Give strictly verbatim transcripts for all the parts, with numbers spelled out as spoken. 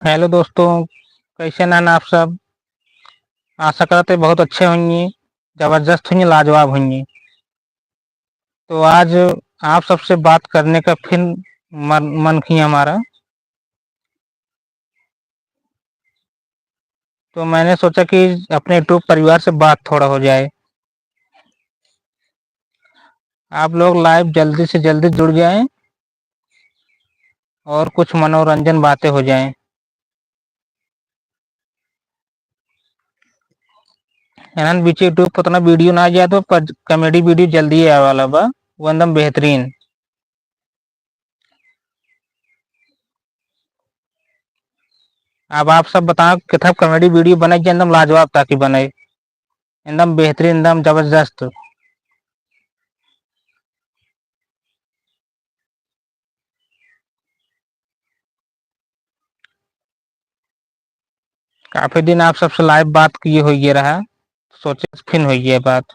हेलो दोस्तों, कैसे हैं आप सब? आशा करते बहुत अच्छे होंगे, जबरदस्त होंगे, लाजवाब होंगे। तो आज आप सबसे बात करने का फिर मन, मन किया हमारा। तो मैंने सोचा कि अपने YouTube परिवार से बात थोड़ा हो जाए। आप लोग लाइव जल्दी से जल्दी जुड़ जाएं और कुछ मनोरंजन बातें हो जाएं। एनन बीच YouTube पर उतना वीडियो ना जाए तो कॉमेडी वीडियो जल्दी आवे वाला बा, वो एकदम बेहतरीन। अब आप सब बताओ, कितना कॉमेडी वीडियो बने कि एकदम लाजवाब ताकि बने, एकदम बेहतरीन, एकदम जबरदस्त। काफी दिन आप सबसे लाइव बात किए हुए रहा, सोचे फिन हुई है बात।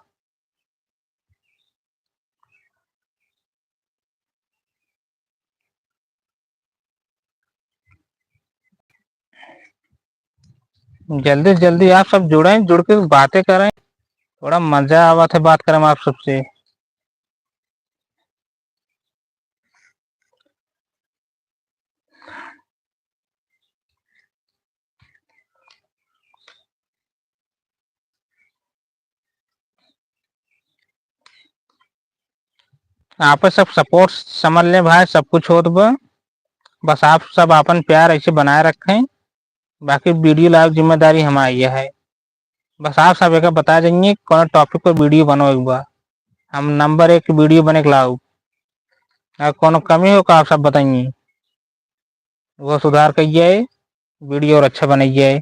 जल्दी से जल्दी आप सब जुड़ें, जुड़ के बातें करें, थोड़ा मजा आवत है बात करें आप सबसे। आप सब सपोर्ट समझ लें भाई, सब कुछ होत बा। बस आप सब आपन प्यार ऐसे बनाए रखें, बाकी वीडियो लाइव जिम्मेदारी हमारी है। बस आप सब एक बता देंगे कौन टॉपिक पर वीडियो बनो एक बार, हम नंबर एक वीडियो बने के लाऊ। अगर कोनो कमी हो का आप सब बताइए, वो सुधार कइल जाए, वीडियो और अच्छा बनाइल जाए।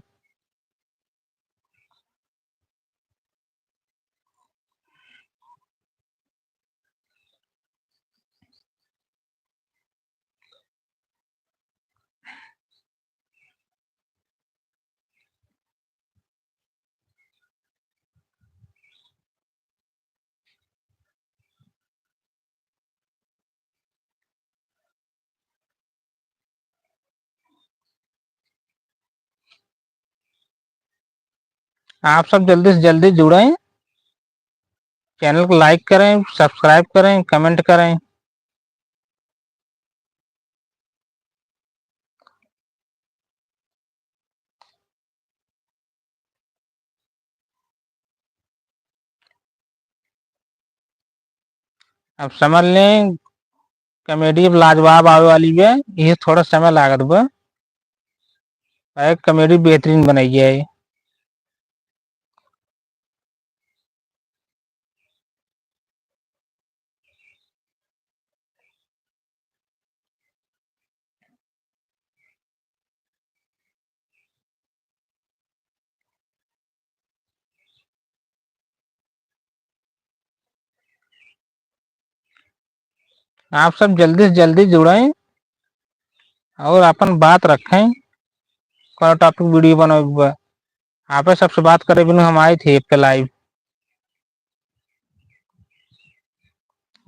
आप सब जल्दी से जल्दी जुड़ें, चैनल को लाइक करें, सब्सक्राइब करें, कमेंट करें। अब समझ लें, कॉमेडी अब लाजवाब आवे वाली बा, ये थोड़ा समय लागत बा, काहे कॉमेडी बेहतरीन बनाई है। आप सब जल्दी से जल्दी जुड़ें और अपन बात रखें, कौन टॉपिक वीडियो बनावे के बा। आपे सबसे बात करे बिनु हम आए थे पे लाइव,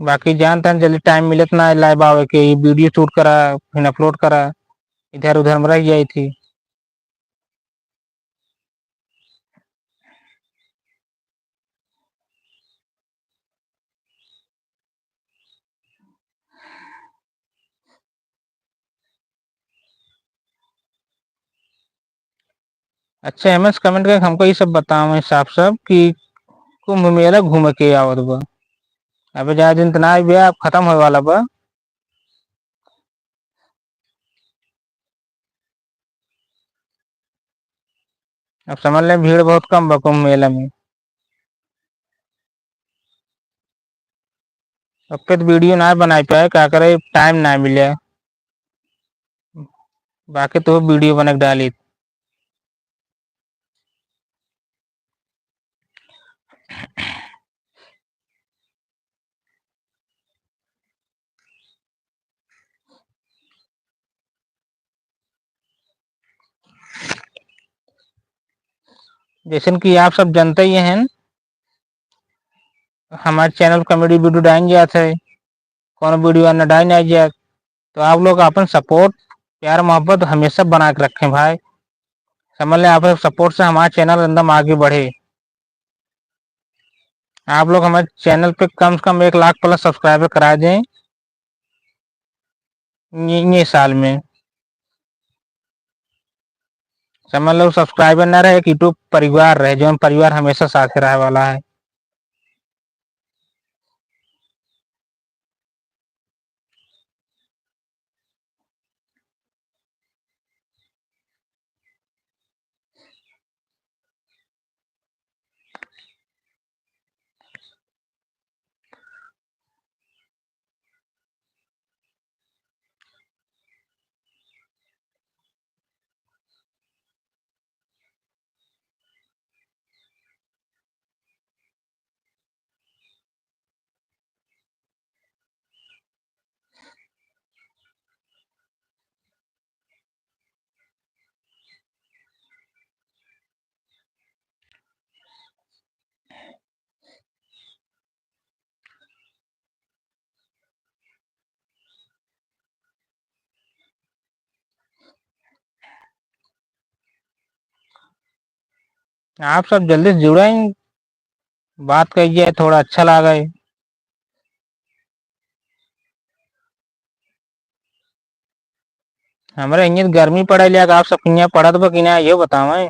बाकी जानते हैं जल्दी टाइम मिलत ना है लाइव आवे के, ये वीडियो शूट करा फिर अपलोड करा, इधर उधर में रह जाई थी। अच्छा, एम एस कमेंट करके हमको ये सब बताओ साफ साफ कि कुंभ मेला घूमे के आवत बा। अबे ज्यादा दिन त ना आइबे, अब खत्म होए वाला बा। अब समझ लें भीड़ बहुत कम बा कुंभ मेला में। अब के तो वीडियो ना बनाई पाए, का करे, टाइम ना मिले, बाकी तो वीडियो बना के डाली। जैसन कि आप सब जानते ही हैं, हमारे चैनल कॉमेडी वीडियो डाइन जात है, कौन वीडियो न डाइन आ जाए, तो आप लोग अपन सपोर्ट प्यार मोहब्बत हमेशा बना के रखें भाई। समझ लें, आप support से हमारा channel एकदम आगे बढ़े। आप लोग हमारे channel पे कम से कम एक लाख plus subscriber करा दें ये, ये साल में। समझ लो, subscriber ना रहे, एक YouTube परिवार रहे, जौन परिवार हमेशा साथ रहे वाला है। आप सब जल्दी से जुड़ें, बात कइल जाए, थोड़ा अच्छा लागे। हमरे हियाँ गर्मी पड़े लिया, आप सब हियाँ पड़त बा कि ना, ये बतावें।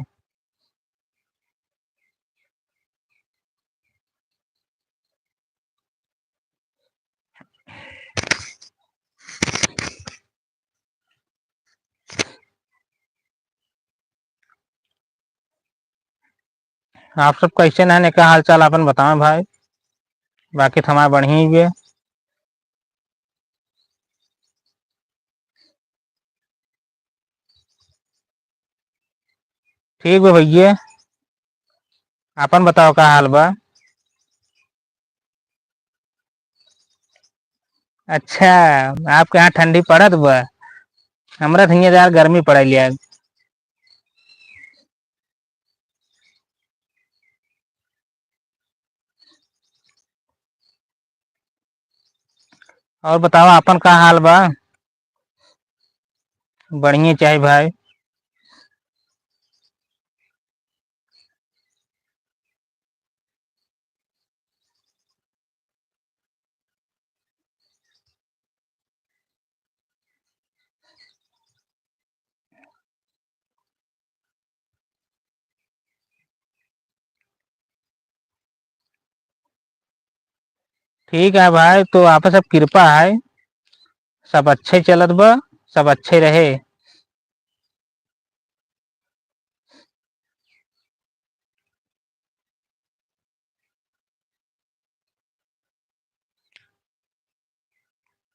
आप सब कैसे हैं, का हाल चाल, आपन बतावें भाई। बाकी तो हमारा बढ़िया ही है। ठीक बा भैया, आपन बताओ का हाल बा? अच्छा, आपके यहाँ ठंडी पड़त बा? हमरा तो हियाँ यार गर्मी पड़े लिया। और बताओ, आपन का हाल बा? बढ़िया चाही भाई। ठीक है भाई, तो आप सब कृपा है, सब अच्छे चलत बा, सब अच्छे रहे।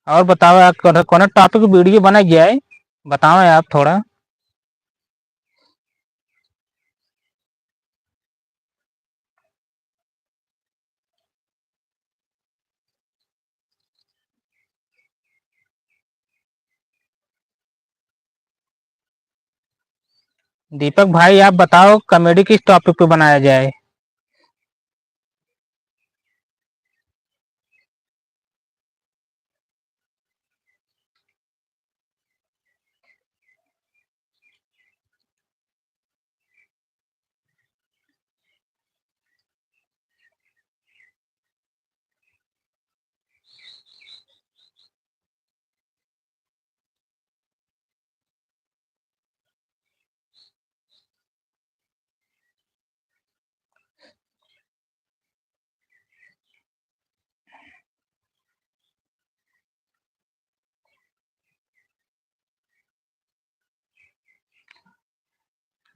और बताओ यार, कौन, कौन topic video बना गया है, बताओ यार थोड़ा। दीपक भाई, आप बताओ, comedy किस topic पे बनाया जाए?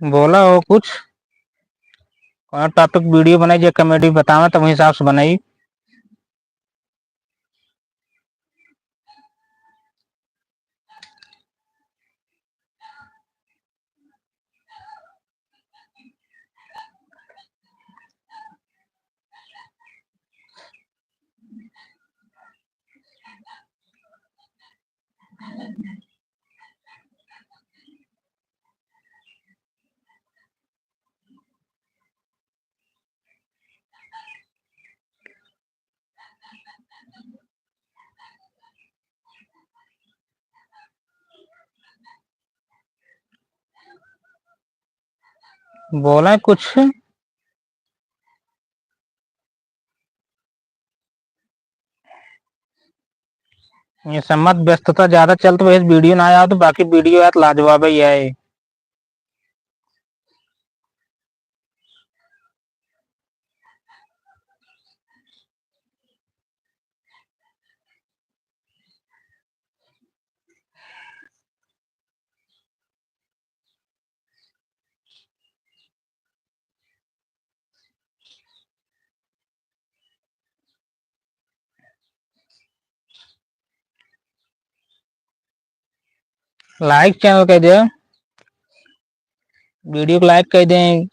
बोला हो कुछ, कौन topic video बनाई, जे comedy बतावा, तो वही हिसाब से बनाई। बोले कुछ। ये सम्मत व्यस्तता ज्यादा चलत बा, इस वीडियो ना आया तो बाकी वीडियो यार लाजवाब ही है। Like channel कर दे, वीडियो को like कर दें।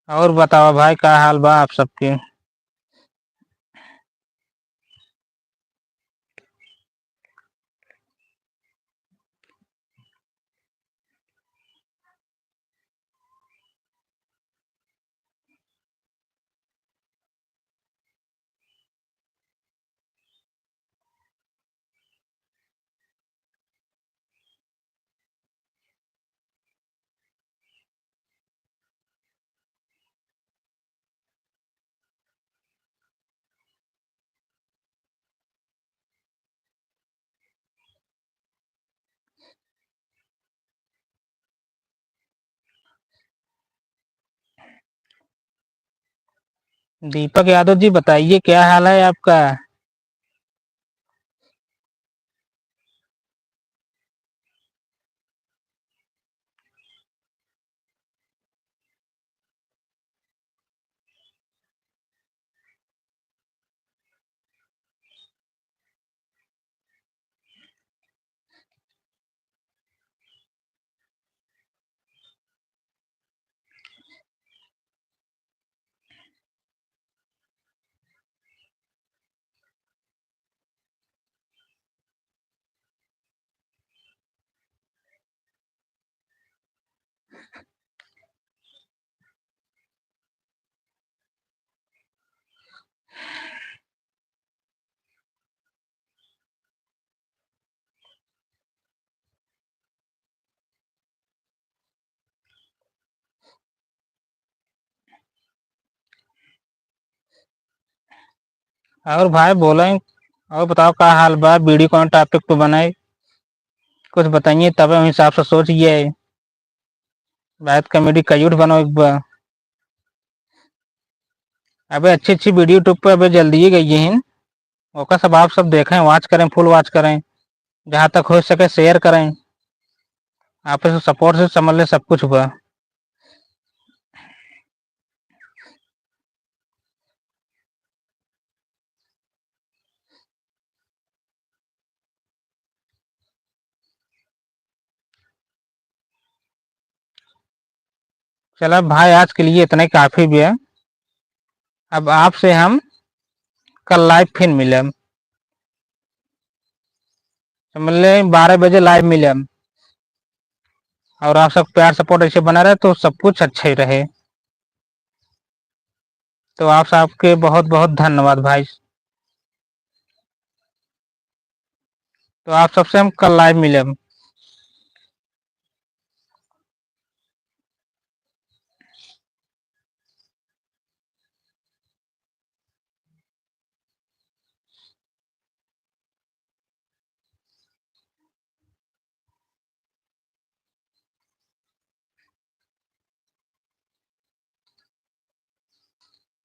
और बताओ भाई, का हाल बा आप सबके? दीपक यादव जी, बताइए, क्या हाल है आपका? और भाई बोलें, और बताओ का हाल बा, वीडियो कौन टॉपिक पे बनाए, कुछ बताइए, तब हम हिसाब से सोचिए। भाई कॉमेडी का यूट्यूब बनाओ एक बार। अबे अच्छी अच्छी वीडियो यूट्यूब पे अबे जल्दी ही गई हैं, ओका सब आप सब देखें, वॉच करें, फुल वॉच करें, जहाँ तक हो सके शेयर करें। आप इस सपोर्ट से समझ ले सब कुछ हुआ। चला भाई, आज के लिए इतना ही काफी भी है। अब आपसे हम कल लाइव फिर मिलेम, समझ ले, बारह बजे लाइव मिलेम। और आप सब प्यार सपोर्ट ऐसे बना रहे तो सब कुछ अच्छा ही रहे। तो आप सबके बहुत बहुत धन्यवाद भाई। तो आप सबसे हम कल लाइव मिलेम।